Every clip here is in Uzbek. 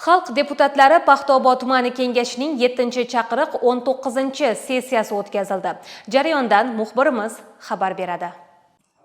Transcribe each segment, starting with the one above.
Xalq deputatlari Paxtaobod tumani kengashining 7-chaqiriq 19-sessiyasi o'tkazildi. Jarayondan muxbirimiz xabar beradi.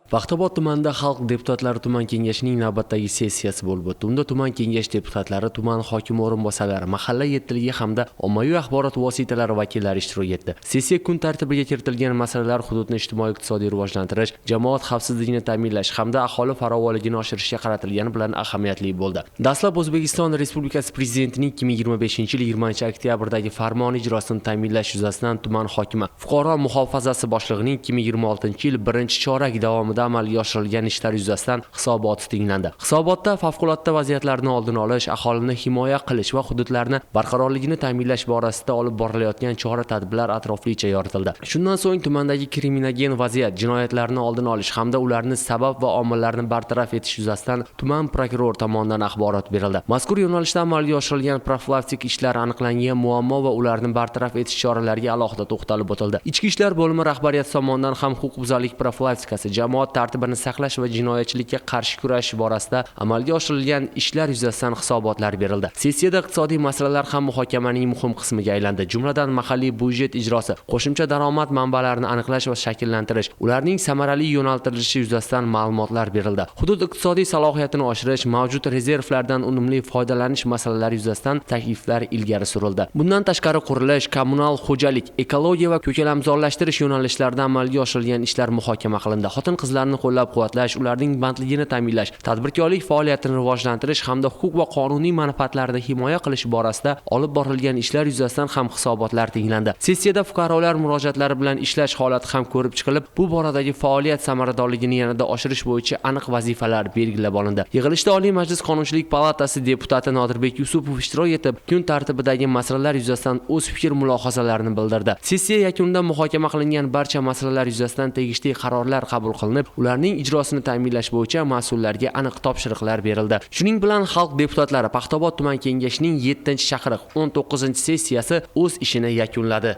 Paxtaobod tumanida xalq deputatlari tuman kengashining navbatdagi sessiyasi bo'lib o'tdi. Unda tuman kengash deputatlari, tuman hokimi o'rinbosarlari, mahalla yettiligi hamda ommaviy axborot vositalari vakillari ishtirok etdi. Sessiya kun tartibiga kiritilgan masalalar hududni ijtimoiy-iqtisodiy rivojlantirish, jamoat xavfsizligini ta'minlash hamda aholi farovonligini oshirishga qaratilgani bilan ahamiyatli bo'ldi. Dastlab O'zbekiston Respublikasi Prezidentining 2025-yil 20-oktyabrdagi farmoni ijrosini ta'minlash yuzasidan tuman hokimi, fuqaro muhofazasi boshlig'ining 2026-yil 1-chorak davomida amalga oshirilgan ishlar yuzasidan hisoboti tinglandi. Hisobotda favqulodda vaziyatlarni oldini olish, aholini himoya qilish va hududlarni barqarorligini ta'minlash borasida olib borilayotgan chora-tadbirlar atroflicha yoritildi. Shundan so'ng tumandagi kriminogen vaziyat, jinoyatlarni oldini olish hamda ularni sabab va omillarini bartaraf etish yuzasidan tuman prokuror tomonidan axborot berildi. Mazkur yo'nalishda amalga oshirilgan profilaktik ishlar, aniqlangan muammo va ularni bartaraf etish choralariga alohida to'xtalib o'tildi. Ichki ishlar bo'limi rahbariyati tomonidan ham huquqbuzarlik profilaktikasi, jamoat tartibini saqlash va jinoyatchilikka qarshi kurashish borasida amalga oshirilgan ishlar yuzasidan hisobotlar berildi. Sessiyada iqtisodiy masalalar ham muhokamaning muhim qismiga aylandi. Jumladan, mahalliy byudjet ijrosi, qo'shimcha daromad manbalarini aniqlash va shakllantirish, ularning samarali yo'naltirilishi yuzasidan ma'lumotlar berildi. Hudud iqtisodiy salohiyatini oshirish, mavjud rezervlardan unumli foydalanish masalalari yuzasidan takliflar ilgari surildi. Bundan tashqari, qurilish, kommunal xo'jalik, ekologiya va ko'kalamzorlashtirish yo'nalishlarida amalga oshirilgan ishlar muhokama qilindi. Xotin-qizlarni qo'llab-quvvatlash, ularning bandligini ta'minlash, tadbirkorlik faoliyatini rivojlantirish hamda huquq va qonuniy manfaatlarini himoya qilish borasida olib borilgan ishlar yuzasidan ham hisobotlar tinglandi. Sessiyada fuqarolar murojaatlari bilan ishlash holati ham ko'rib chiqilib, bu boradagi faoliyat samaradorligini yanada oshirish bo'yicha aniq vazifalar belgilab olindi. Yig'ilishda Oliy Majlis Qonunchilik palatasi deputati Nodirbek Yusupov ishtirok etib, kun tartibidagi masalalar yuzasidan o'z fikr mulohazalarini bildirdi. Sessiya yakunida muhokama qilingan barcha masalalar yuzasidan tegishli qarorlar qabul qilinib, ularning ijrosini ta'minlash bo'yicha mas'ullarga aniq topshiriqlar berildi. Shuning bilan xalq deputatlari Paxtaobod tuman kengashining 7-chaqiriq 19-sessiyasi o'z ishini yakunladi.